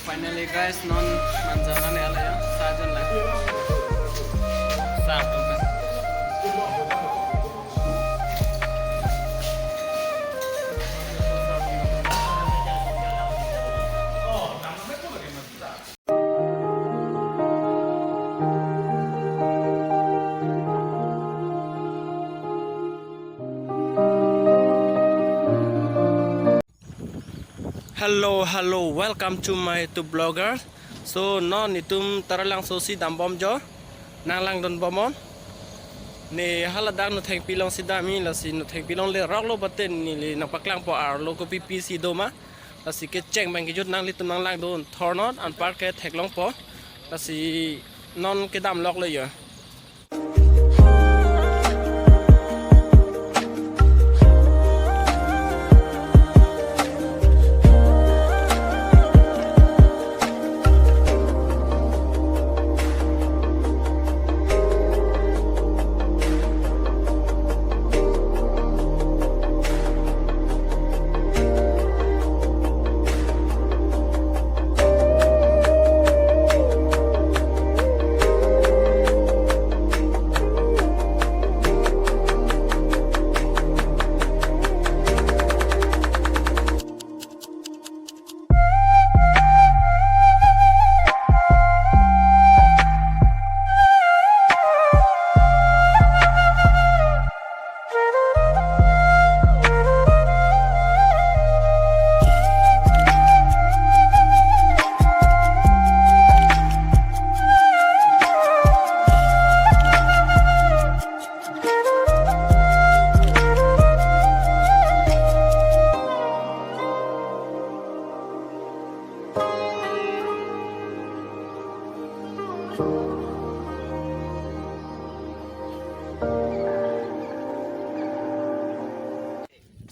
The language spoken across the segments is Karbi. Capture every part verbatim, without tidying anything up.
Finally guys, non manja nangle-lo ya, sajon lang. Sa, hello, hello, welcome to my YouTube blogger. So non itum Taralangso si dambom jo, nanglangdun bomnon. Ne haladak Nothengpi along si damji, lasi Nothengpi along le roklo, bate neli nangpaklangpo arlo kopi pisi doma. Lasi kecheng bang kejut nanglitum nanglangdun thornon, anparke theklongpo. Lasi non kedam loklo yo.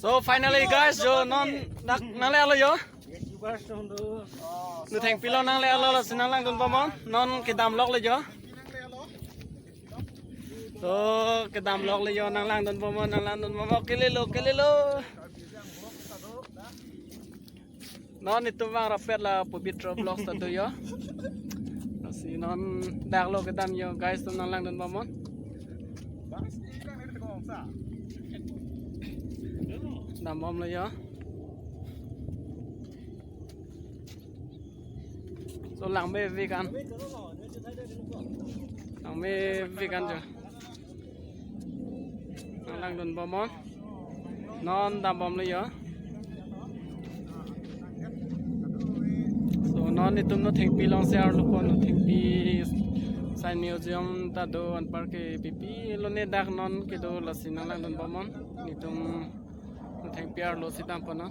So finally guys, jo non dak nangle-lo yo. Nothengpi along nangle-lo, lasi nanglangdun bomnon. Non kedam loklo yo. So kedam loklo yo, nanglangdun bomnon, nanglangdun bomnon. Kelelo, kelelo. Non itum vang rapet la Pabitra Vlogs ta do yo. Lasi non daklo kedam yo guys, itum nanglangdun bomnon. Dambomlo yo. So langmevek an. Langmevek an jo. Nanglangdun bomnon. Non dambomlo yo. So non itum Nothengpi along si arlopo, Nothengpi Science Museum ta do, anparke pipilo ne dak non kedo, lasi nanglangdun bomnon. Itum Nothengpi arlo si dampo non.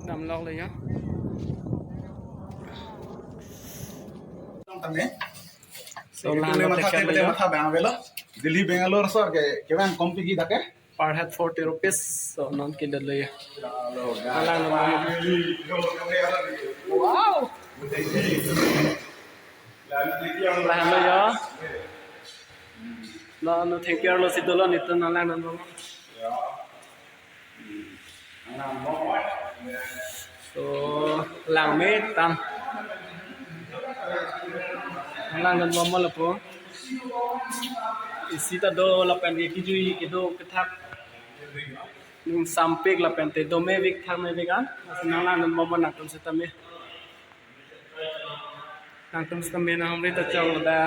Dam loklo yo. Tame. So, itu lang lima lo thak tiket ke lo ya. Matha bang avelo. Delhi, Bangalore, so ke, kevang kompi ki thake? Per head forty rupees. So, non kedam lo yo. Chalo, guys. Alang lo. Wow. Lahelo yo. Non Nothengpi arlo si dolo, itum nanglangdun bomnon. So langme tang. Nanglangdun bomnon lapu. Isi ta do lapen ke kejui kedo kethak. Ning sampik lapen te domevek thangmevek an. Lasi nanglangdun bomnon nangtum sitame. Nangtum sitame nanghumri ta chok lo da.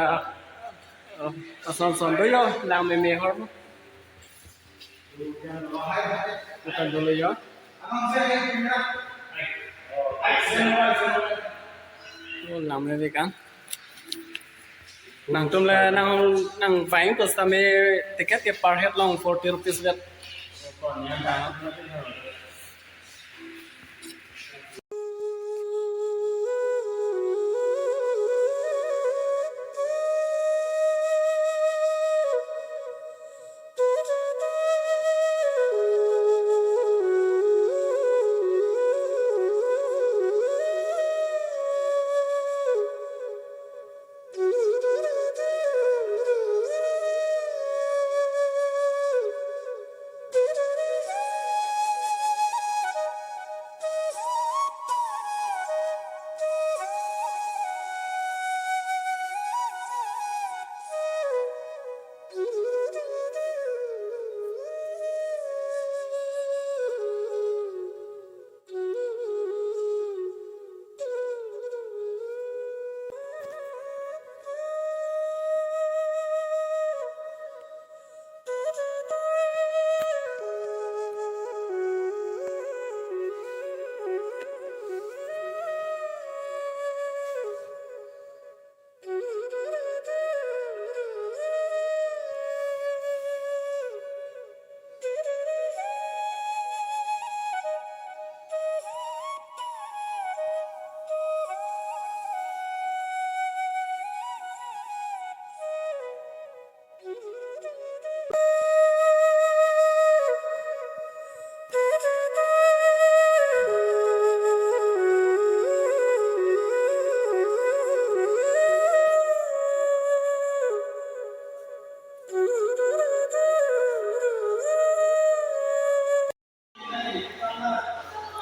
Oh, ason son do yo, langmeme hor. Bukan dulu yo. Oh, langmevek an. Nangtum le nang nangvang ko sitame ticket ke per head along forty rupees vet.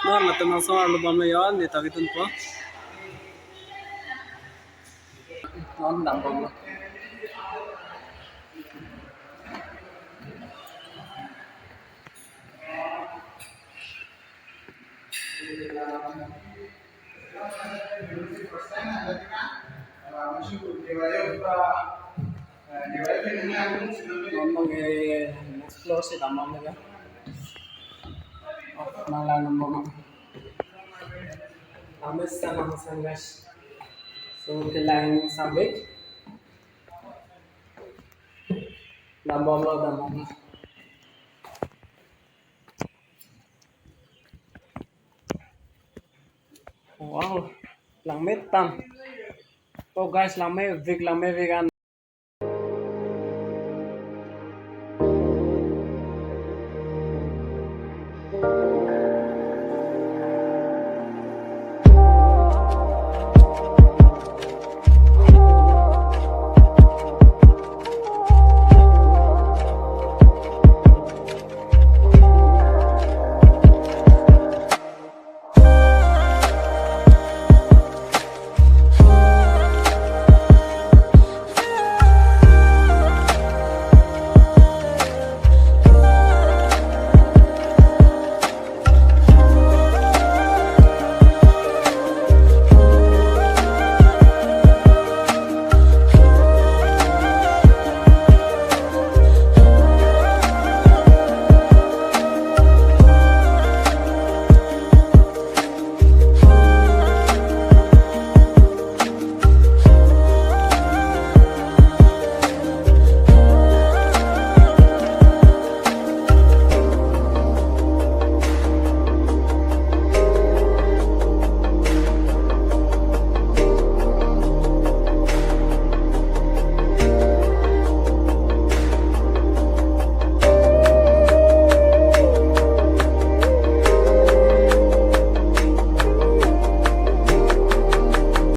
Non latum aso arlo bomlo, yo neta ketun po. Non dambomlo. Dambom ke next floor si dambom ke. Oh, nanglang dambom. Langmesen, langmesen, guys. So, kelang sambik. Dambomlo, dambomlo. Wow, langmetam. Oh guys, langmevek, langmevek an.